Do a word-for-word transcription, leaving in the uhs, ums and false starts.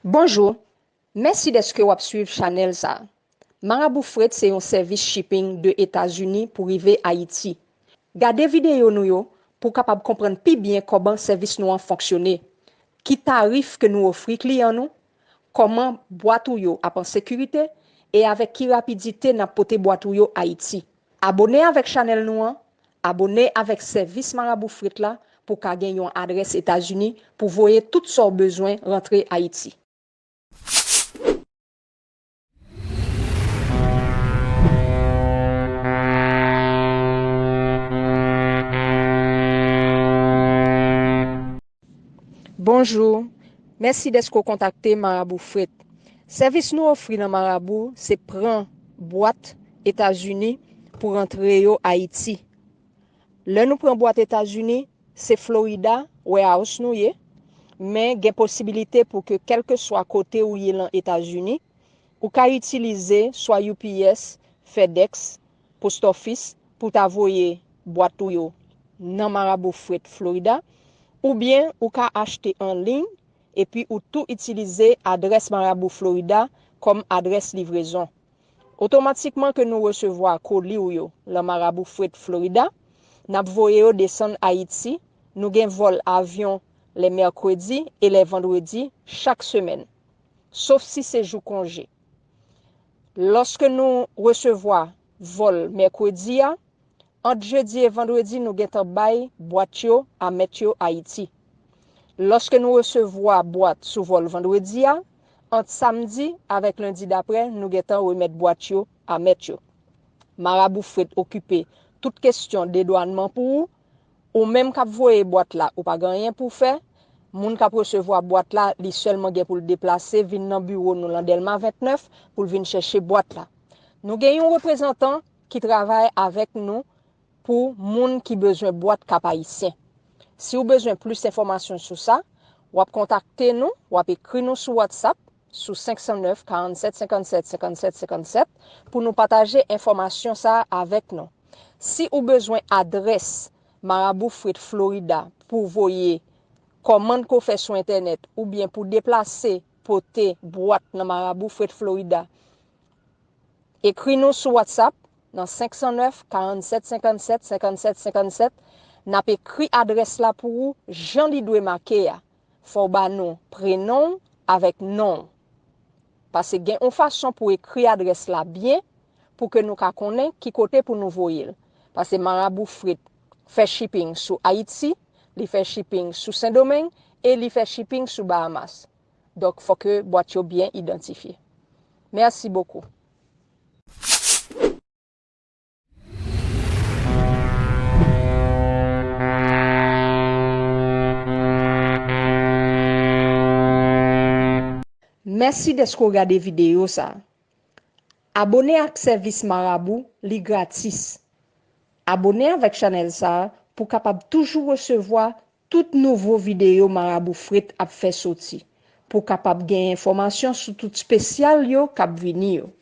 Bonjou, mèsi dèske w ap swiv chanèl sa a. Marabou Fret se yon sèvis shipping de Etazini pou rive Ayiti. Gade videyo nou yo pou w kapab konprann pi byen kòman sèvis nou an fonksyone, ki tarif ke nou ofri kliyan nou, kòman bwat ou yo ap an sekirite e avèk ki rapidite n ap pote bwat ou yo Ayiti. Abone avèk chanèl nou an, abone avèk sèvis Marabou Fret la pou w ka gen yon adrès Etazini pou voye tout sa w bezwen rantre Ayiti. Bonjou, mèsi dèske w kontakte Marabou Fret. Sèvis nou ofri nan Marabou se pran bwat Etazini pou rantre yo Ayiti. Lè nou pran bwat Etazini, se Florida warehouse nou ye, men gen posibilite pou ke kèlkeswa kote ou ye lan Etazini, ou ka itilize swa U P S, FedEx, Post Office pou ta voye bwat ou yo nan Marabou Fret, Florida, oubyen ou ka achte an liy epi ou tou itilize adrès Marabou Florida kòm adrès livrezon. Otomatikman ke nou resevwa koli w yo lan Marabou Fret Florida, n ap voye yo desann Ayiti. Nou gen vòl avyon lè mèkredi e lè vandredi chak semèn, sof si se jou konje. Lòske nou resevwa vòl mèkredi a, ant jedi e vandredi, nou gentan bay bwat yo a mèt yo Ayiti. Lòske nou resevwa bwat sou vòl vandredi a, ant samdi avèk lendi daprè, nou gentan remèt bwat yo a mèt yo. Marabou Fret okipe tout kesyon dedwannman pou ou. Ou menm k ap voye bwat la, ou pa gen anyen pou w fè. Moun k ap resevwa bwat la, li sèlman gen pou l deplase vin nan biwo nou lan Dèlma vennèf pou l vin chèche bwat la. Nou gen yon reprezantan ki travay avèk nou pou moun ki bezwen bwat Kap Ayisyen. Si w bezwen plis enfòmasyon sou sa, w ap kontakte nou, w ap ekri nou sou WhatsApp sou senk san nèf, karannsèt, senkannsèt, senkannsèt, senkannsèt pou nou pataje enfòmasyon sa a avèk nou. Si ou bezwen adrès Marabou Fret Florida pou voye kòmann ke w fè sou entènèt oubyen pou deplase pote bwat nan Marabou Fret Florida, ekri nou sou WhatsApp nan senk san nèf, karannsèt, senkannsèt, senkannsèt, senkannsèt. N ap ekri adrès la pou ou jan li dwe make a. Fò w ba nou prenon w avèk non w. Paske gen yon fason pou ekri adrès la byen pou ke nou ka konnen ki kote pou nou voye l. Paske Marabou Fret fè shipping sou Ayiti, li fè shipping sou Sendomeng e li fè shipping sou Bahamas. Donk, fò ke bwat yo byen idantifye. Mèsi bokou. Mèsi dèske w gade videyo sa a. Abone ak sèvis Marabou, li gratis. Abone avèk chanèl sa a pou w kapab toujou resevwa tout nouvo videyo Marabou Fret ap fè soti, pou w kapab gen enfòmasyon sou tout espesyal yo k ap vini yo.